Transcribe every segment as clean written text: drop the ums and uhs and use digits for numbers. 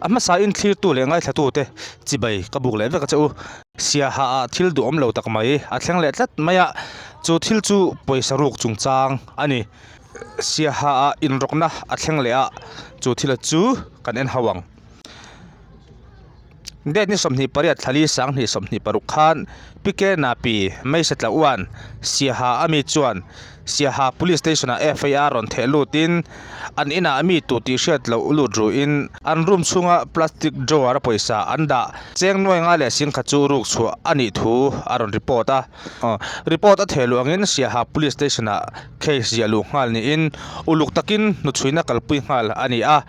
A hmasa in thlirtu leh ngaithlatute chibai ka buk leh vek a che u. Siaha ah thil duhawm lo tak mai a thleng leh tlat mai a, chu thil chu pawisa ruk chungchang a ni. Siaha ah inrawkna a thleng leh a, chu thila chu kan en ho ang. Date ni 28 thlali sanghnih 26 khan PK Napi Meisa Tlauan Siaha a mi chuan Siaha Police Station ah FIR rawn theh lutin an inah mi tu tih hriat loh lut ruin an room chhunga plastic drawer a pawisa an dah cheng nuai nga leh singkhat chu ruk chhuah a nih thu a rawn report a. Report a theh luh angin Siaha Police Station ah case ziah luh nghal niin uluk takin hnuchhuina kalpui nghal a ni a.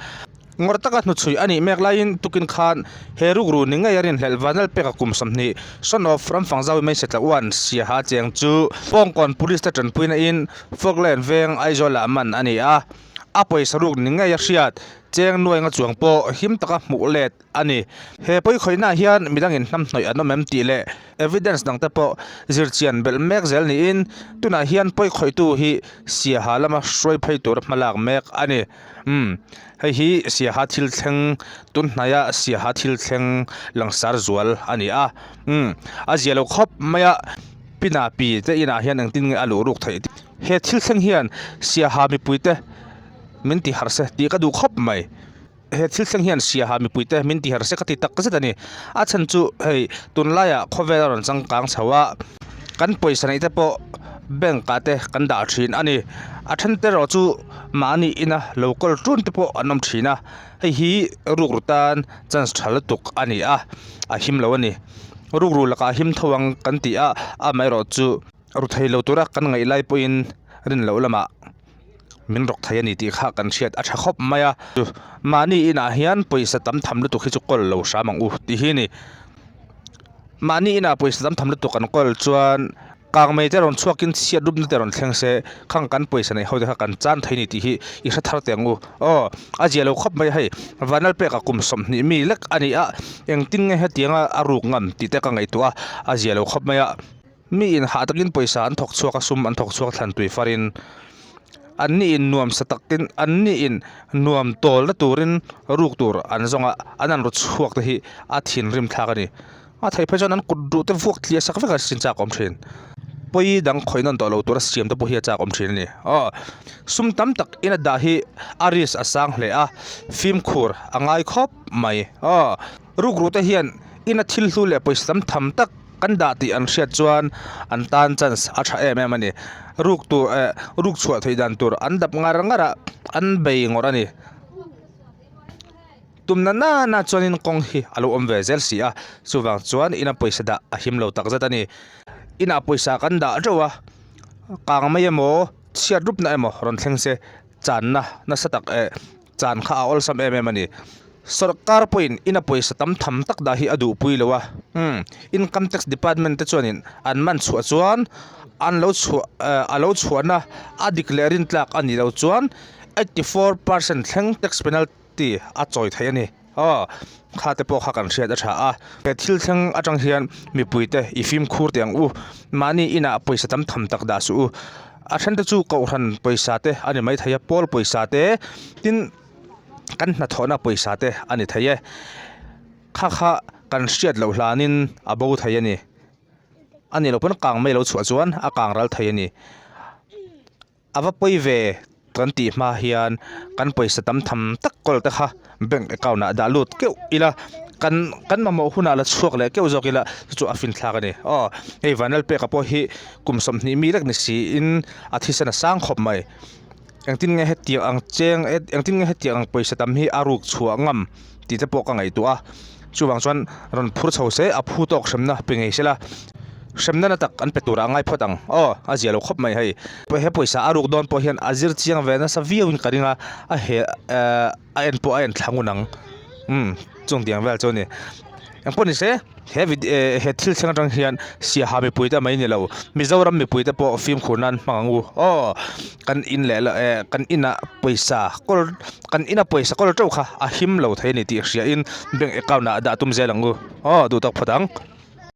Ngawrh taka hnuchhui a nih mek laiin tukin khan he rukru ni ngei a rinhlelh Vanlalpeka kum 20 son of Ramfangzawi Meisetla uan Siaha cheng chu Pawngkawn Police te tanpuina in Falkland veng Aizawl ah man a ni a, a pawisa ruk ni ngei a hriat cheng nuai nga chuang pawh him taka hmuh let a ni. He pawikhawihna ah hian midangin hnamhnawih an awm em tih leh evidence dang te pawh zirchian belh mek zel niin tunah hian pawikhawihtu hi Siaha lama hruai phei tur hmalak mek a ni. Umm hei hi Siaha thil thleng tun hnaia Siaha thil thleng langsar zual a ni a umm a zia lo khawp mai a pina pi te inah hian engtin nge a luh ruk theih he thil thleng hian Siaha mipui te min ti harh se tih ka duh khawp mai he thil thleng hian Siaha mipui te min ti harh se ka ti tak zet a ni a chhan chu hei tunlaiah khawvel a rawn changkang chho a. Kan pawisa neih te pawh bank ah te kan dah thin a ni. A then te erawh chu mahni ina lo kawl tun te pawh an awm thin a, hei hi rukru tan chance tha lutuk a ni a, a him lo a ni. Rukru lakah a him tho ang kan ti a, amaherawh chu ru thei lo tura kan ngaih lai pawhin rin loh lamah min rawk thei a ni tih kha kan hriat a tha khawp mai a. Mahni inah hian pawisa tam tham lutuk hi chu kawl lo hram ang u tih hi a ni. Mahni inah pawisa tam tham lutuk an kawl chuan kang mai te rawn chhuakin chhiat rupna te rawn thleng se khang kan pawisa neih ho te kha kan chan thei ni tih hi i hre thar teh ang u. Aw a zia lo khawp mai a hei Vanlalpeka kum 20 mi lek a ni a engtin nge hetianga a ruk ngam tih te ka ngaihtuah a a zia lo khawp mai a. Mi in hah takin pawisa an thawk chhuak a sum an thawk chhuak thlan tui farin an ni in nuam sa takin an ni in nuam tawlna turin ruk tur an zawng a an an ru chhuak te hi a thinrim thlak a ni a theih phei chuan an kut duh te vuak tliah sak vek a sin chak awm thin pawi dang khawih nawn tawh lo tura siam te pawh hi a chak awm thin a ni aw sum tam tak in a dah hi a risk a sang hle a fimkhur a ngai khawp mai aw rukru te hian ina thil hlu leh pawisa tam tham tak. Kan dah tih an hriat chuan an tan chance a tha em em a ni. Ruk tur eh ruk chhuah theih dan tur an dap ngar ngar a, an bei ngawrh a ni. Tumna nana chuanin kawng hi a lo awm ve zel si a, chuvang chuan ina pawisa dah a him lo tak zet a ni. Inah pawisa kan dah teuh a, kang mai emaw chhiat rupna emaw rawn thleng se channa nasa tak eh chan kha a awlsam em em a ni. Sorkar pawhin ina pawisa tam tham tak dah hi a duhpui lo a, umm Income Tax Department te chuanin an man chhuah chuan an lo chhuah eh a lo chhuahna a dik leh rintlak a nih loh chuan 84% thleng tax penalty a chawi thei a ni. Aw kha te pawh kha kan hriat a tha a, he thil thleng atang hian mipuite i fimkhur teh ang u, mahni inah pawisa tam tham tak dah suh u. A then te chu kohhran pawisa te a ni maithei a, pawl pawisa te tin kan hnathawhna pawisa te a ni thei e, kha kha kan hriat loh hlanin a bo thei a ni, a nih loh pawn kang mai lo chhuah chuan a kang ral thei a ni, a va pawi ve kan tih hma hian kan pawisa tam tham tak kawl te kha bank account ah dah lut keuh ila kan kan mamawh hunah la chhuak leh keuh zawk ila chu chu a finthlak a ni aw hei Vanlalpeka pawh hi kum 20 mi lek ni siin a thisen a sang khawp mai. Engtin nge hetiang ang cheng engtin nge hetiang ang pawisa tam hi a ruk chhuah ngam tih te pawh ka ngaihtuah a, chuvang chuan rawn phur chho se a phu tawk hremna pe ngei sela hremna na tak an pe turah a ngai phawt ang aw a zia lo khawp mai hei he pawisa a ruk dawn pawh hian a zir chiang ve nasa viau in ka ring a a he ehh a en pawh a en thla ngun ang umm chung tiang vel chu a ni engpawh ni se. He vid eh he thil thleng atang hian Siaha mipui te mai ni lo Mizoram mipui te pawh fimkhur nan hmang ang u aw kan in leh lah eh kan inah pawisa kawl kan ina pawisa kawl teuh kha a him lo thei a ni tih hria in bank account ah dah tum zel ang u aw duh tawk phawt ang.